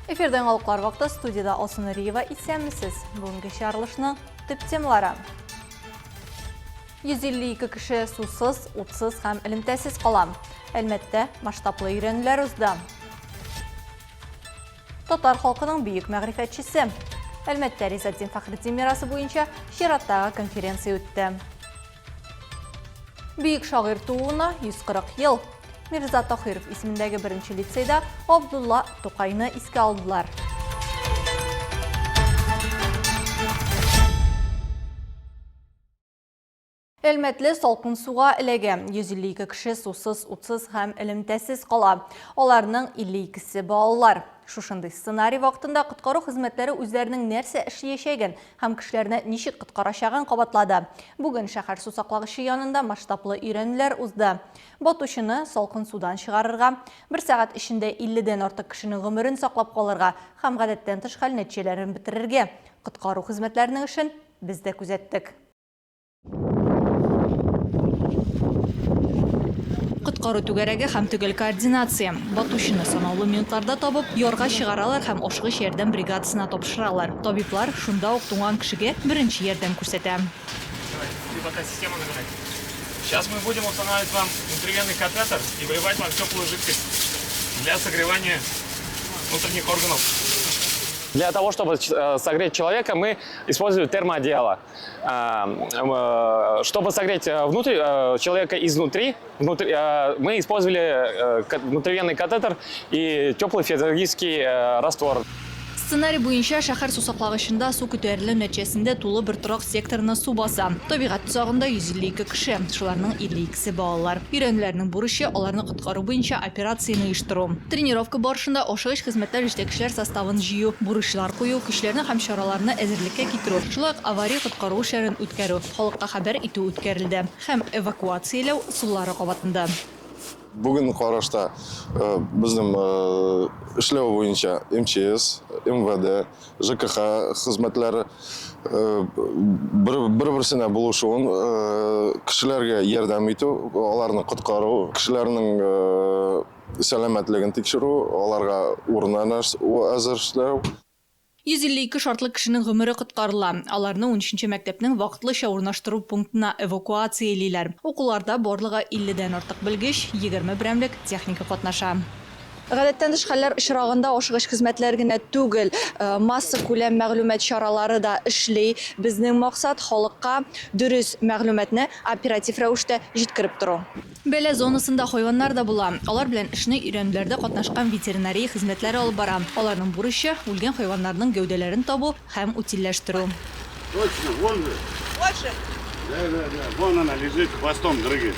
Эфирда яңалыклар вакыты студияда Алсу Нуриева исәнмесез. Бүгенге чыгарылышның төп темалары. 152 кеше сусыз, утсыз һәм элемтәсез кала. Әлмәттә масштаблы өйрәнүләр узды. Татар халкының бөек мәгърифәтчесе. Әлмәттә Ризатдин Фәхретдин мирасы буенча чираттагы конференция үтте. Бөек шагыйрь тууына 140 ел. Мирза Тахиров исемендәге беренче лицейда Абдулла Тукайны искә алдылар. Әлмәтле салкын суга эләгә. 152 кеше сусыз, утсыз һәм элемтәсез кала. Аларның 52-се балалар. Шушындый сценарий вакытында коткару хезмәтләре үзләренең нәрсә эшлиячәген һәм кешеләрне ничек коткарачагын кабатлады. Бүген шәһәр сусаклагычы янында масштаблы өйрәнүләр узды. Батучыны салкын судан чыгарырга, бер сәгать эчендә 50 дән артык кешенең гомерен саклап калырга һәм гадәттән тыш хәл нәтиҗәләрен бетерергә. Коткару хезмәтләренең эшен без дә күзәттек. Коткару түгәрәге һәм төгәл координация. Батучыны санаулы минутларда табып, ярга чыгаралар һәм ашыгыч ярдәм бригадасына тапшыралар. Табиблар шунда ук туңган кешегә беренче ярдәм күрсәтә. Сейчас мы будем устанавливать вам внутривенный катетер и вливать вам теплую жидкость для согревания внутренних органов. Для того, чтобы согреть человека, мы используем термоодеяло. Чтобы согреть внутрь человека изнутри, внутри, мы использовали внутривенный катетер и теплый физиологический раствор. Сценарий буенча шәһәр сусаклагычында су күтәрелү нәтиҗәсендә тулы бер торак секторына су баса. Табигать тозагында 152 кеше, шуларның 52-се балалар. Өйрәнүләрнең бурычы, аларны коткару буенча операцияне оештыру. Тренировка барышында ашыгыч хезмәтләр җитәкчеләр составын җыю, бурычлар кую, көчләрне һәм чараларны әзерлеккә китерү, шулай ук авария-коткару эшләрен үткәрү, халыкка хәбәр итү үткәрелде һәм эвакуацияләү ысуллары кабатланды. Бүген карашта безнең эшләү буенча МЧС, МВД, ЖКХ хезмәтләре бер-берсенә булышуын, кешеләргә ярдәм итү, аларны коткару, кешеләрнең сәламәтлеген тикшерү, аларга урын әзерләү. 152 шартлы кешенең гомере коткарыла. Аларны унөченче мәктәпнең вакытлыча урнаштыру пунктына эвакуациялиләр. Укуларда барлыгы 50 дән артык белгеч, 20 берәмлек техника катнаша. Гадәттән тыш хәлләр очрагында ашыгыч хезмәтләр генә түгел, массакүләм мәгълүмат чаралары да эшли. Безнең максат, халыкка дөрес мәгълүматны оператив рәвештә җиткереп тору. Бәла зонасында хайваннар да була. Алар белән эшне өйрәнүләрдә катнашкан ветеринария хезмәтләре алып бара. Аларның бурычы, үлгән хайваннарның гәүдәләрен табу һәм утильләштерү. Точно, вон же. Больше? Да, да, да. Вон она лежит, хвостом дрыгает.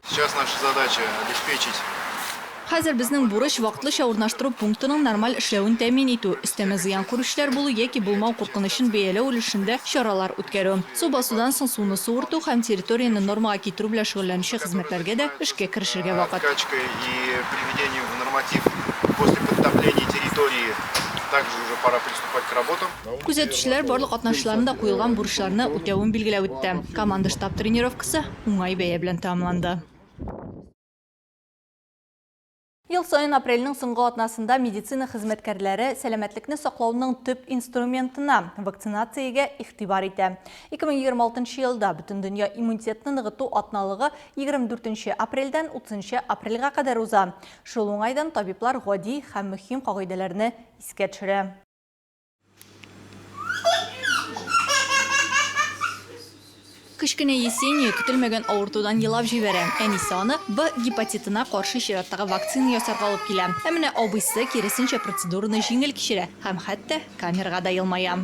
Сейчас наша задача обеспечить. Хәзер безнең бурыч, вакытлыча урнаштыру пунктының нормаль эшләвен тәэмин итү, өстәмә зыян күрүчеләр булу яки булмау куркынычын бәяләү өлешендә чаралар үткәрү. Су басудан соң суны суырту һәм территорияне нормага китерү белән шөгыльләнүче хезмәтләргә дә эшкә керешергә вакыт. Откачкой и приведением в норматив после подтопления территории также уже пора приступать к работам. Күзәтүчеләр барлык катнашучыларның да куелган бурычларны үтәвен билгеләп үтте. Команда-штаб тренировкасы уңай бәя белән тәмамланды. Ел саен апрельнең соңгы атнасында медицина хезмәткәрләре сәламәтлекне саклауның төп инструментына, вакцинациягә игътибар итә. 2026 елда Бөтендөнья иммунитетны ныгыту атналыгы 24 апрельдән 30 апрельгә кадәр уза. Шул уңайдан табиблар гади һәм мөһим кагыйдәләрне искә төшерә. Кечкенә Есения көтелмәгән авыртудан елап җибәрә. Әнисе аны Б гепатитына каршы чираттагы вакцина ясарга алып килә. Ә менә абыйсы, киресенчә, процедураны җиңел кичерә һәм хәтта камерага да елмая.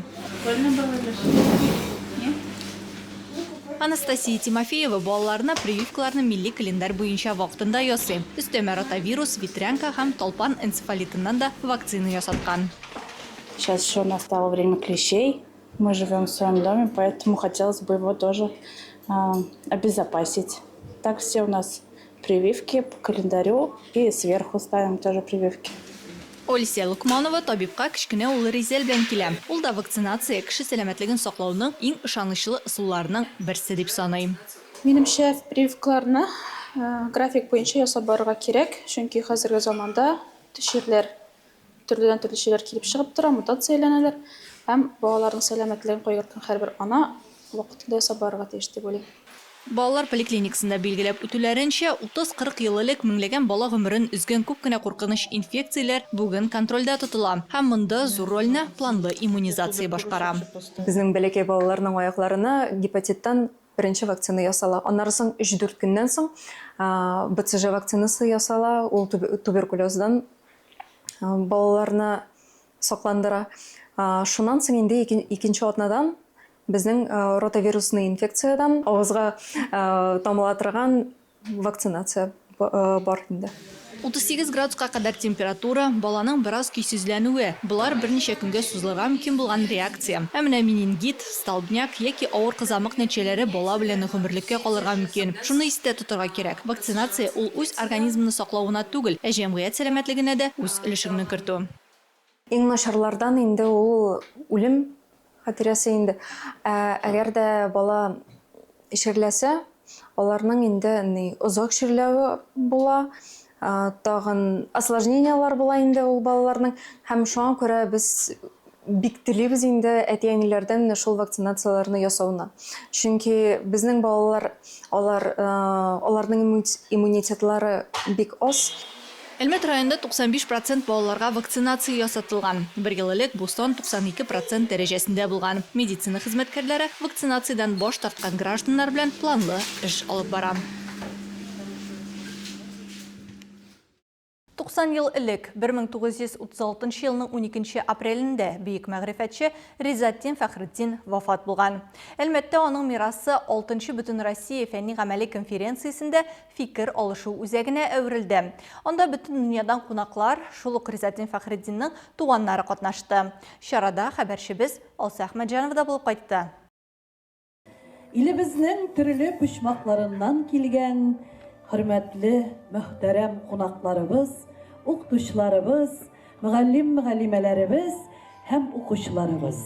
Анастасия Тимофеева балаларына прививкаларны милли календарь буенча вакытында ясый. Өстәмә ротавирус, ветрянка һәм талпан энцефалитыннан да вакцина ясаткан. Сейчас еще настало время клещей. Мы живем в своем доме, поэтому хотелось бы его тоже обезопасить. Так все у нас прививки по календарю и сверху ставим тоже прививки. Олеся Локманова табибка кечкенә улы Ризәл белән килә. Ул да вакцинация кеше сәламәтлеген саклауның иң ышанычлы ысулларының берсе дип саный. Минемчә, прививкаларны график буенча ясап барырга кирәк, чөнки хәзерге заманда чирләр. Төрледән-төрле чирләр килеп чыгып тора, мутацияләнәләр һәм балаларның сәламәтлеген кайгырткан һәрбер ана вакытында ясап барырга тиеш дип уйлыйм. Балалар поликлиникасында билгеләп үтүләренчә, 30-40 ел элек меңләгән бала гомерен өзгән күп кенә куркыныч инфекцияләр бүген контрольдә тотыла. Һәм монда зур рольне планлы иммунизация башкара. Безнең бәләкәй балаларның аякларына гепатиттан беренче вакцина ясала. Аннары соң өч-дүрт көннән соң БЦЖ вакцинасы ясала, ул туберкулездан балаларны сакландыра. Шуннан соң инде икенче атнадан безнең ротавирусный инфекциядән авызга тамыла торган вакцинация бар инде. 38 градуска кадәр температура, баланың бераз көйсезләнүе, болар берничә көнгә сузылырга мөмкин булган реакция. Ә менә менингит, столбняк яки авыр кызамык нәтиҗәләре бала белән гомерлеккә калырга мөмкин. Шуны истә тотарга кирәк, вакцинация ул үз организмны саклау гына түгел, ә җәмгыять сәламәтлегенә дә үз өлешеңне кертү. Иң начарлардан инде ул үлем хатирәсе инде. Ә әгәр дә бала чирләсә, аларның инде ни озак чирләве була, тагын осложнениелар була инде ул балаларның. Һәм шуңа күрә без бик телибез инде әти-әниләрдән менә шул вакцинацияләрне ясауны. Чөнки безнең балалар, алар, аларның иммунитетлары бик аз. Әлмәт районында 95 процент балаларга вакцинация ясатылган. Бер ел элек бу сан 92 процент дәрәҗәсендә булган. Медицина хезмәткәрләре вакцинациядән баш тарткан гражданнар белән планлы эш алып бара. 90 ел элек, 1936 елның 12 апрелендә бөек мәгърифәтче Ризатдин Фәхретдин вафат булган. Әлмәттә аның мирасы 6 Бөтенроссия фәнни-гамәли конференциясендә фикер алышу үзәгенә әверелде. Анда бөтен дөньядан кунаклар, шул ук Ризатдин Фәхретдинның туганнары катнашты. Чарада хәбәрчебез Алсу Әхмәтҗанова да булып кайтты. Илебезнең төрле почмакларыннан килгән хөрмәтле, мөхтәрәм кунакларыбыз, укытучыларыбыз, мөгаллим-мөгаллимәләребез һәм укучыларыбыз!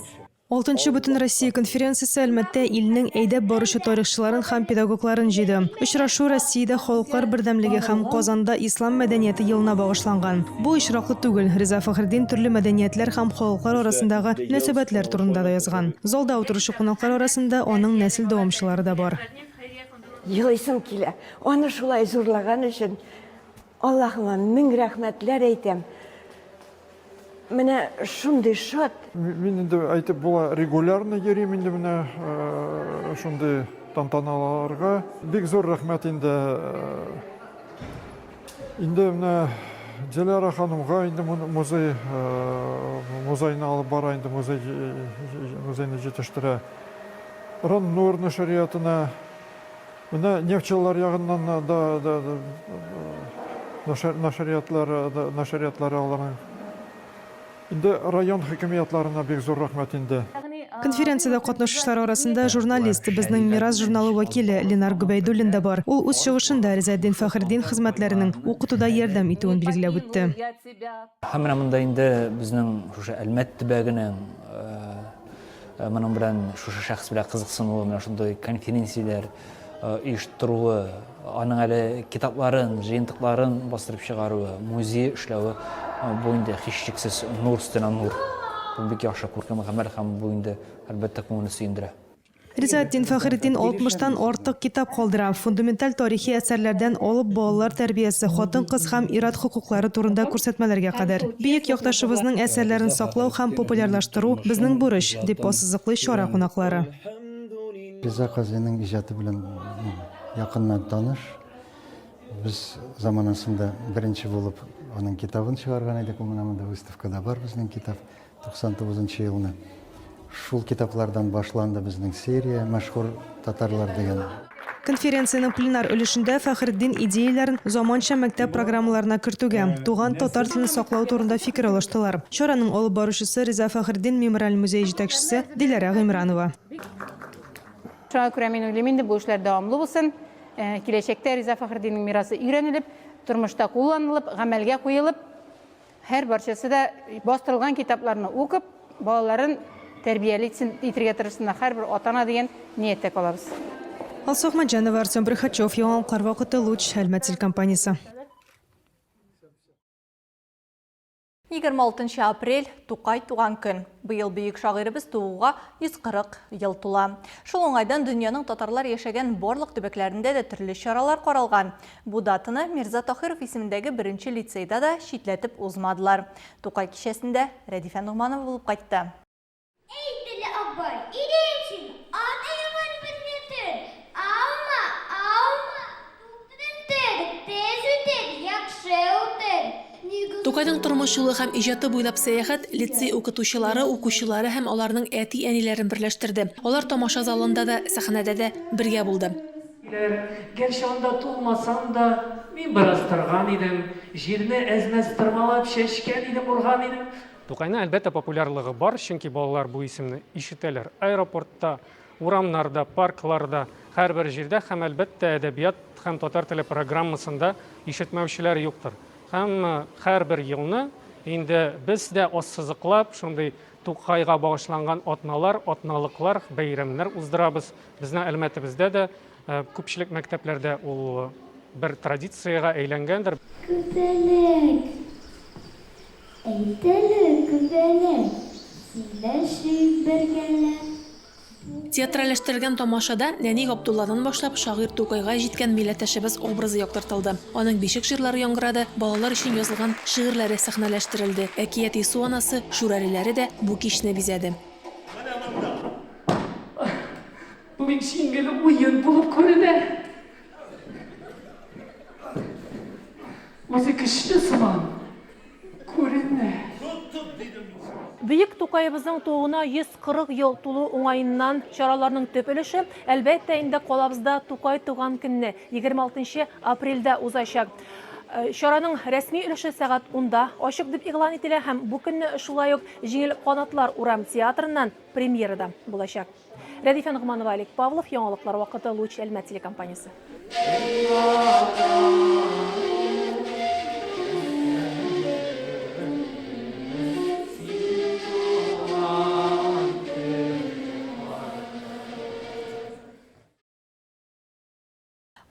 Алтынчы Бөтенроссия конференциясе Әлмәттә илнең әйдәп баручы тарихчыларын һәм педагогларын җыйды. Очрашу Россиядә халыклар бердәмлеге һәм Казанда ислам мәдәнияте елына багышланган. Бу очраклы түгел, Риза Фәхретдин төрле мәдәниятләр һәм халыклар арасындагы мөнәсәбәтләр турында да язган. Залда утыручы кунаклар арасында аның нәсел дәвамчылары да бар. Елыйсым килә. Аны шулай зурлаган өчен Аллаһыма мең рәхмәтләр әйтәм. Менә шундый шат. Мин инде әйтеп була, регулярно йөрим инде менә шундый тантаналарга. Бик зур рәхмәт инде. Инде менә Диләрә ханымга инде музей музейны алып бара инде музей музейны җитештерә. Роннур нәшриятына Менә нефтьчеләр ягыннан да нәшриятлар нәшриятлары аларның. Инде район хакимиятларына бик зур рәхмәт инде. Конференциядә катнашучылар арасында журналист, Безнең мирас журналы вәкиле Ленар Гобәйдуллин да бар. Ул үз чыгышында Ризаэтдин Фәхретдин хезмәтләренең укытуда ярдәм итүен билгеләп үтте. Һәм менә монда инде безнең шушы Әлмәт төбәгенең моның белән шушы шәхес белән кызыксынуы, менә шундый конференцияләр оештыруы, аның әле китапларын, җыентыкларын бастырып чыгаруы, музей эшләве, бу инде һичшиксез нур өстенә нур. Бу бик яхшы күркәм гамәл һәм бу инде, әлбәттә, күңелне сөендерә. Ризаэтдин Фәхретдин алтмыштан артык китап калдыра. Фундаменталь тарихи әсәрләрдән алып балалар тәрбиясе, хатын-кыз һәм ир-ат хокуклары турында күрсәтмәләргә кадәр. Бөек якташыбызның әсәрләрен саклау һәм популярлаштыру, безнең бурыч, дип ассызыклый чара кунаклары. Риза казыйның иҗаты белән якыннан таныш. Без заманасында беренче булып аның китабын чыгарган идек. Ул менә монда выставкада бар безнең китап. 99 нчы елны. Шул китаплардан башланды безнең серия Мәшһүр татарлар дигән. Конференциянең пленар өлешендә Фәхретдин идеяләрен заманча мәктәп программаларына кертүгә, туган татар телен саклау турында фикер алыштылар. Чараның алып баручысы Риза Фәхретдин мемориаль музее җитәкчесе Диләрә Гыймранова. Шуңа күрә мин уйлыйм инде, бу эшләр дәвамлы булсын. Киләчәктә Риза Фәхретдиннең мирасы өйрәнелеп, тормышта кулланылып, гамәлгә куелып, Һәр барчасы да бастырылган китапларны укып, балаларын тәрбияле итсен, итергә тырышсыннар һәрбер ата-ана дигән нияттә калабыз. Алсу Әхмәтҗанова, Артем Брыхачев, Яңалыклар вакыты, Луч, Әлмәт телекомпаниясе. 26 апрель, Тукай туган көн. Быел бөек шагыйребез тууга 140 ел тула. Шул уңайдан дөньяның татарлар яшәгән барлык төбәкләрендә дә төрле чаралар каралган. Бу датаны Мирза Таһиров исемендәге беренче лицейда да читләтеп узмадылар. Тукай кичәсендә Рәдифә Ногманова булып кайтты. Әйт әле, абай, өйрәнсен, ат аягын безне төр, алма, алма, туктыр, тез үтер, яхшы утыр. Тукайның тормыш юлы һәм иҗаты буйлап сәяхәт лицей укытучылары, укучылары һәм аларның әти-әниләрен берләштерде. Алар тамаша залында да, сәхнәдә дә бергә булды. Гәрчә анда тулмасам да, мин бераз торган идем, Җирне әз-мәз тырмалап, чәчкән идем, урган идем. Тукайның, әлбәттә, популярлыгы бар, чөнки балалар бу исемне ишетәләр аэропортта, урамнарда, паркларда, һәрбер җирдә һәм, әлбәттә, әдәбият һәм татар теле программасында ишетмәүчеләр юктыр. Һәм һәрбер елны инде без дә ассызыклап, шундый Тукайга багышланган атналар, атналыклар, бәйрәмнәр уздырабыз. Безнең Әлмәтебездә дә күпчелек мәктәпләрдә ул бер традициягә әйләнгәндер. Күбәләк. Әйт әле, күбәләк, сөйләшик бергәләп. Театральләштерелгән тамашада нәни Габдулладан башлап шагыйрь Тукайга җиткән милләттәшебез образы яктыртылды. Аның бишек җырлары яңгырады, балалар өчен язылган шигырьләре сәхнәләштерелде. Әкияти Су анасы, Шүрәлеләре дә бу кичне бизәде. Менә монда. Бу бик җиңел уен булып күренә. Үзе көчле сыман. Күренә. Бөек Тукаебызның тууына 140 ел тулу уңаеннан чараларның төп өлеше, әлбәттә инде, калабызда Тукай туган көнне, 26 нчы апрельдә узачак. Чараның рәсми өлеше сәгать унда ачык дип игълан ителә һәм бу көнне шулай ук Җиңел канатлар урам театрыннан премьера да булачак. Рәдифә Ногманова, Олег Павлов, Яңалыклар вакыты, Луч Әлмәт телекомпаниясе.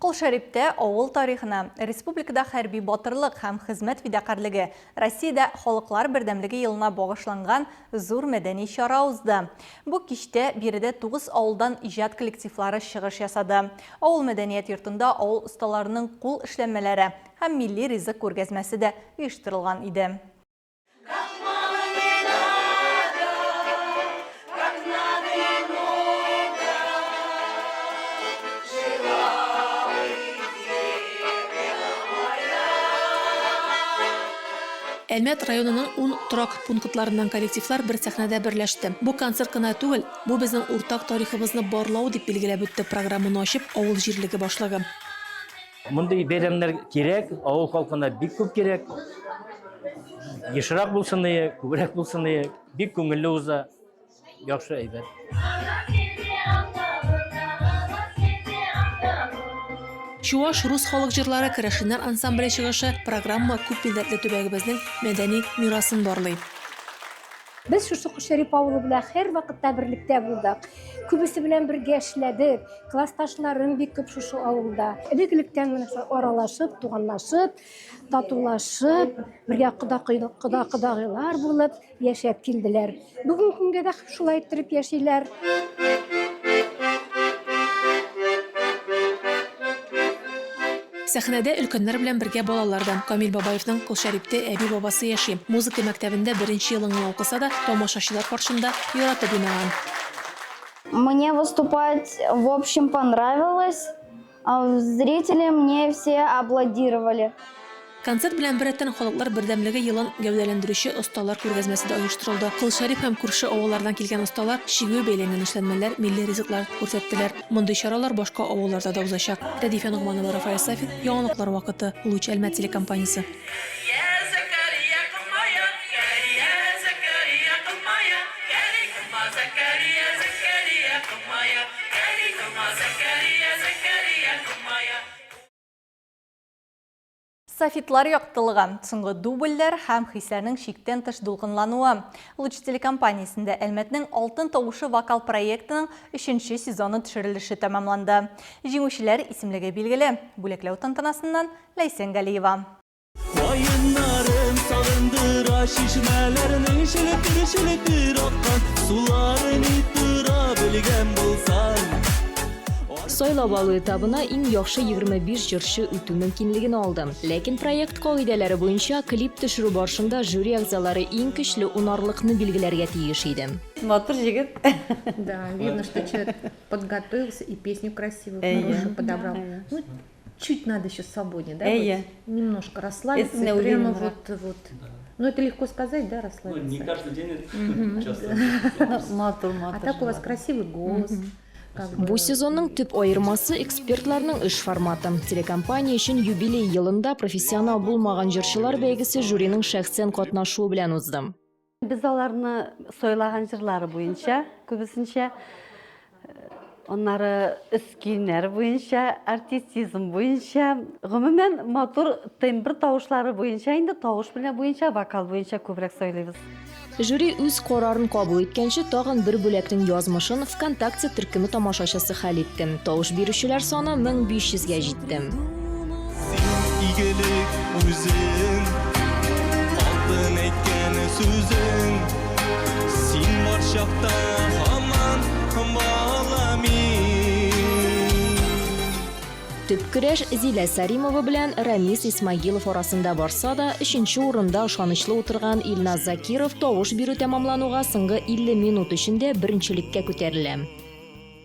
Кол Шәриптә авыл тарихына, республикада хәрби батырлык һәм хезмәт фидакарьлеге, Россиядә Халыклар бердәмлеге елына багышланган зур мәдәни чара узды. Бу кичтә биредә тугыз авылдан иҗат коллективлары чыгыш ясады. Авыл мәдәният йортында авыл осталарының кул эшләнмәләре һәм милли ризык күргәзмәсе дә оештырылган иде. Әлмәт районының ун торак пунктларыннан коллективлар бер сәхнәдә берләште. Бу концерт кына түгел, бу безнең уртак тарихыбызны барлау, дип билгеләп үтте программаны ачып авыл җирлеге башлыгы. Мондый бәйрәмнәр кирәк, авыл халкына бик күп кирәк. Ешрак булсын ие, күбрәк булсын ие. Бик күңелле уза. Яхшы әйбәт. Чуаш, рус халык җырлары, керәшеннәр ансамбле чыгышы, программа күп милләтле төбәгебезнең мәдәни мирасын барлый. Без шушы Кошшәрип авылы белән һәрвакытта берлектә булдык. Күбесе белән бергә эшләдек. Классташларым бик күп шушы авылда. Элек-электән менә шулай аралашып, туганлашып, татулашып, бергә кода-кодагыйлар булып яшәп килделәр. Бүгенге көнгә дә шулай иттереп яшиләр. Сәхнәдә өлкәннәр белән бергә балалар да. Камил Бабаевның Колшәриптә әби-бабасы яши. Музыка мәктәбендә беренче елын гына укыса да, тамашачылар каршында яратып уйнаган. Мне выступать, в общем, понравилось. Зрители мне все аплодировали. Концерт белән беррәттән Халыклар бердәмлеге елын гәүдәләндерүче осталар күргәзмәсе дә оештырылды. Кол Шәриф һәм күрше авыллардан килгән осталар чигү, бәйләнгән эшләнмәләр, милли ризыклар күрсәттеләр. Мондый чаралар башка авылларда да узачак. Рәдифә Ногманова, Рафаэль Сафин, Яңалыклар вакыты, Луч Әлмәт телекомпаниясе. Софитлар яктылыгы, соңгы дубльләр һәм хисләрнең чиктән тыш дулкынлануы. Луч телекомпаниясендә Әлмәтнең Алтын тавышы вокал проектының өченче сезоны төшерелеше тәмамланды. Җиңүчеләр исемлеге билгеле. Бүләкләү тантанасыннан Ләйсән Галиева. Каеннарым сагындыра. Чишмәләрнең челтер-челтер аккан сулары ни тора белгән булсаң. Сайлап алу этабына иң яхшы 25 җырчы үтү мөмкинлеген алды. Ләкин проект кагыйдәләре буенча клип төшерү барышында жюри әгъзалары иң көчле унарлыкны билгеләргә тиеш иде. Матур җегет. Да, видно, что человек подготовился и песню красивую, хорошую подобрал. Ну, чуть надо еще свободнее, да, быть? Немножко расслабиться, и прямо вот, вот. Ну, это легко сказать, да, расслабиться. Ну, не каждый день это часто. Матур, матур. А так у вас красивый голос. Бу сезонның төп аермасы экспертларның эш форматы. Телекомпания өчен юбилей елында профессионал булмаган җырчылар бәйгесе жюриның шәхсән катнашуы белән узды. Без аларны сайлаган җырлары буенча, күбесенчә, аннары өс киемнәре буенча, артистизм буенча, гомумән, матур тембр тавышлары буенча инде тавыш белән буенча, вокал буенча күбрәк сайлыйбыз. Жюри үз карарын кабул иткәнче тагын бер бүләкнең язмышын ВКонтакте төркеме тамашачысы хәл итте. Тавыш бирүчеләр саны 1500 гә җитте. Син игелек үзең, алтын әйткән сүзең. Син бар чакта һаман бала мин. Төп көрәш Зилә Саримова белән Рамис Исмагилов арасында барса да, өченче урында ышанычлы утырган Илназ Закиров тавыш бирү тәмамлануга соңгы 50 минут эчендә беренчелеккә күтәрелә.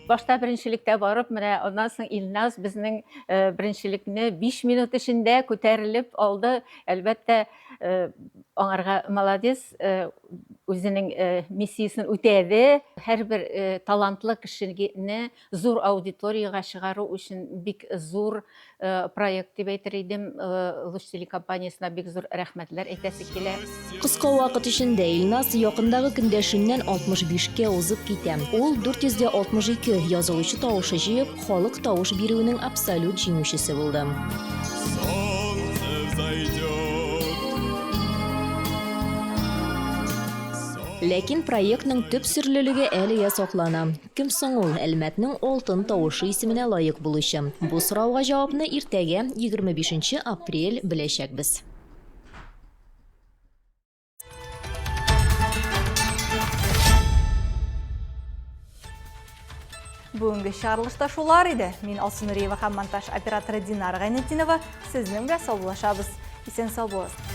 Башта беренчелектә барып, менә аннан соң Илназ безнең э, беренчелекне 5 минут эчендә күтәрелеп алды. Әлбәттә, э, аңарга молодец, э, үзенең миссиясен үтәде. Һәрбер талантлы кешене зур аудиториягә чыгару өчен бик зур проект дип әйтер идем. Луч телекомпаниясенә бик зур рәхмәтләр әйтәсе килә. Кыска вакыт эчендә Илназ якындагы көндәшеннән 65 кә узып китә. Ул 462 язылучы тавышы җыеп, халык тавыш бирүенең абсолют җиңүчесе булды. Солнце взойдет. Ләкин проектның төп серлелеге әлегә саклана. Кем соң ул, Әлмәтнең алтын тавышы исеменә лаек булучы? Бу сорауга җавапны иртәгә, 25 нче апрель, беләчәкбез. Бүгенге чыгарылышта шулар иде. Мин Алсу Нуриева һәм монтаж операторы Динара Гайнетдинова сезнең белән саубуллашабыз. Исән сау булыгыз.